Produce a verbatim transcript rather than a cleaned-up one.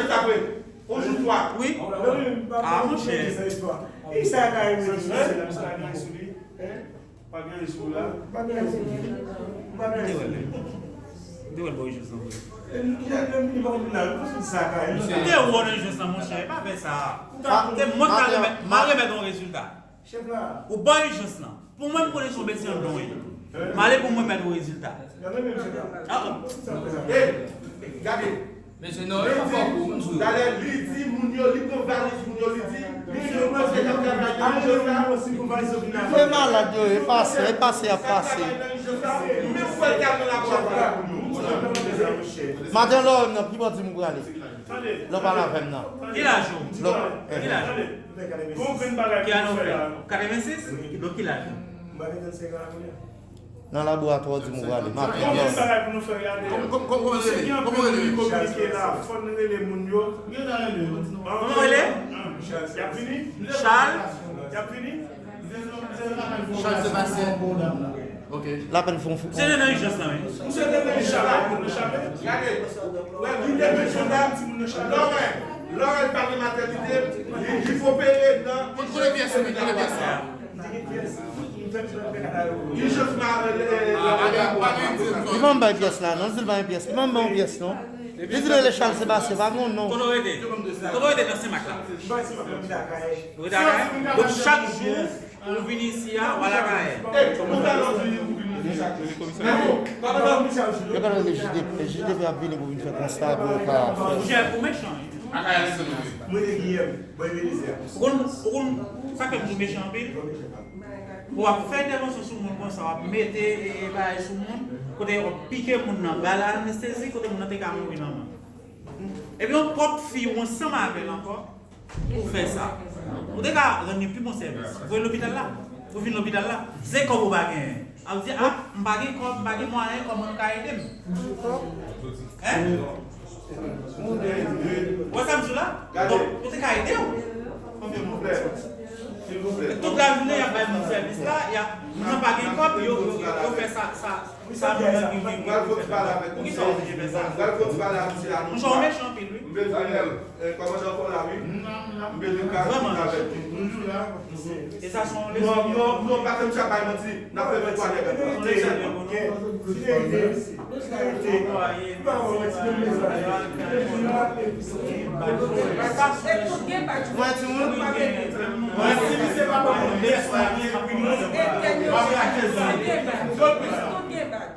Apre, on jou twa. Wi. Ah, monchè. E sa ka rive sou misye la, misye la gen sou li. Pa gen anyen sou ou la. Pa gen anyen sou ou. Pa gen anyen sou ou. Te wè l bò ijans lan vre. Li pa konn la, li pa konn sa ka rive. Te wè nan ijans lan, monchè, pa fè sa. Se mwen k ta remèt, m a remèt yon rezilta. Ou bò ijans lan. Pou mwen, m konnen se yon medsen an don ye. M ale pou mwen mèt yon rezilta. Ah, bon. Gade. Mesye, non, e pa fò kou, m di w. Talè, li di moun yo, li pran valiz moun yo, li di, li di, mwen se k ap travay nan ijans la. Se malad yo ye, e pase, e pase, y ap pase. Mwen wè l ka nan laboratwa moun yo. Maten lè w wè m nan, ki bò di m prale? Lè w pale avè m nan. Ki laj ou? Lè w- Ki laj ou? Ki ane w fèt? Katrevensis? Donk ki laj ou? Nan laboratwa w di m ou prale maten. Gen anpil bagay pou nou fè, gade. Kòman, kòman, kòman rele? Kòman rele? Kominike la, fò n rele moun yo. Kòman rele? Y ap vini? Charles? Y ap vini? Charles Sébastien. Ok. Lapèn fè yon fou. Se nan ijans lan, wi. Misye te nan ijans la, moun nan chape. Gade. Wè, li te nan ijans la, ti moun nan chape. Lorel, Lorel pa gen matènite, li, li opere nan. Kote, kote pyès ou, kote pyès ou? Li ban m bay pyès la, non, li di l pa gen pyès, non. Li di l rele Charles Sébastien, pa gen yon non. Kote w rete? Kote w rete nan Senmak la? Ou rete Akayè? Donk, chak jou, ou vini isi a, w al Akayè? Yo ka rele J D P, J D P ap vini pou vin fè konsta, pou yo ka fè. Monchè, ou mechan, wi. Mwen te Giyèm, bò Ebenezer. Ou konn, ou konn, sa fè m di w mechan anpil? W ap fè entèvansyon sou moun konsa, w ap mete, e, e, bagay sou moun, kote w ap pike moun nan, bay l anestezi, kote moun nan te ka mouri nan men. Epi yon pwòp fi w ansanm avè l ankò, pou fè sa. Ou te ka rann li pi bon sèvis. Voye lopital la. Ou vin lopital la. Se kòb ou pa genyen. A, ou di, a, m pa gen kòb, m pa gen mwayen, kòman nou ka ede m? Hein? Ou wè sa m di w la? Donk, ou te ka ede w. Silvouplè. Silvouplè. Tout lajounen, y ap bay moun sèvis la, y ap, moun nan pa gen kòb, yo, yo, yo, yo fè sa, sa, sa moun nan gen, gen, gen pou fè. Poukisa w oblije fè sa? Monchè, w mechan anpil, wi. M bezwen l. Eh, kòmandan fò la, wi. M bezwen ka vin avèk li. E sa se yon leson. Non, non, non, pa fè misye ap bay manti. N ap fè men twalèt. Yon leson. Mwen, timoun. Mwen, si misye pa ban mwen pyès la, m ap lage l.